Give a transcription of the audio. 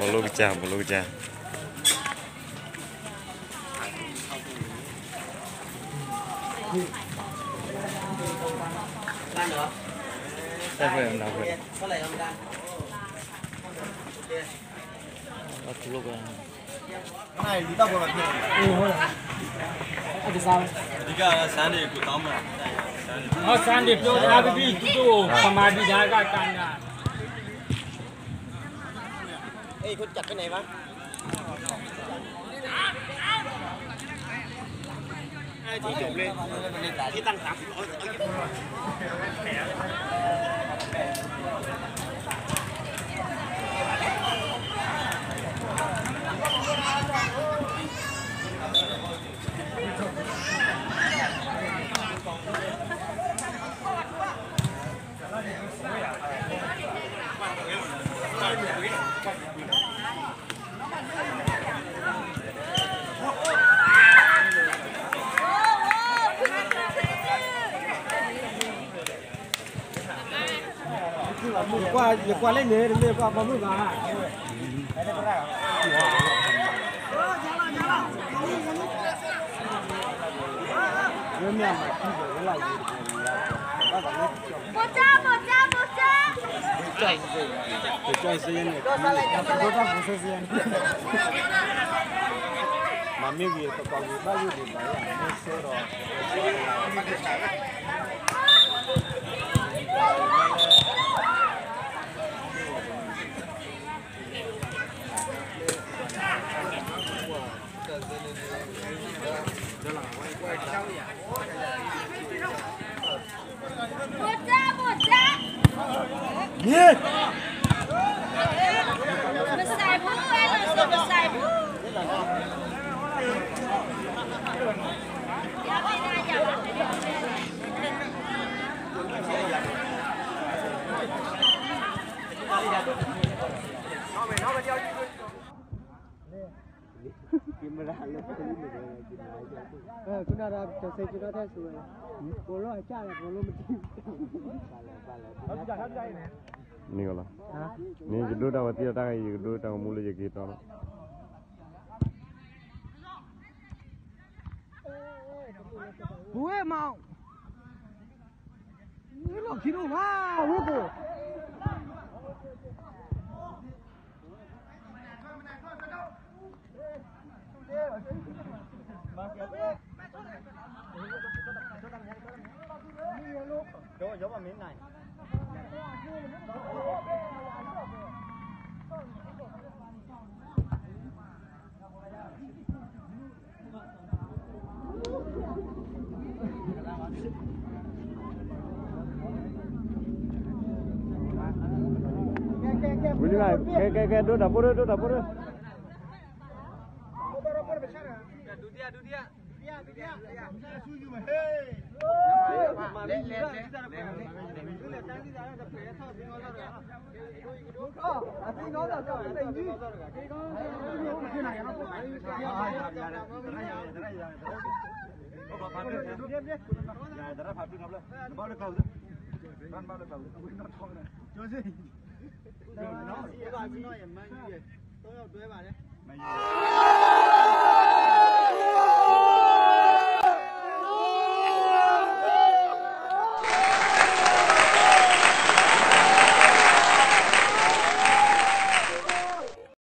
ဘီလိကစၢ် ဘီလိကစၢ်. အီ Sunday ပြောတာ ကဘီ တူတူ ပမာဒိဒါက ကနၣ်. ယကွၢ်လၢန့ၣ် တမ့ၢ်ကွၢ်ပှၤမုၣ်ဘၣ်. မ့ၢ်ဂ့ၤ ပပာ်ဂ့ၤဘၣ်ဂ့ၤဒံးဘၣ် မ့ၢ်ဆဲဒီး မ့ၢ်လီၤ, န့ၣ်ယဒိတၢ်ဝဲသ့ၣ်တၢ်ဂ့ၢ် ယကဒိတၢ်ကမူလၢယက့ၤတီနီၤ. ပဝဲမၤအီၤ, လီၢ်ခံဒိၣ်မး, ဝဲကိၣ်. Duduk, duduk.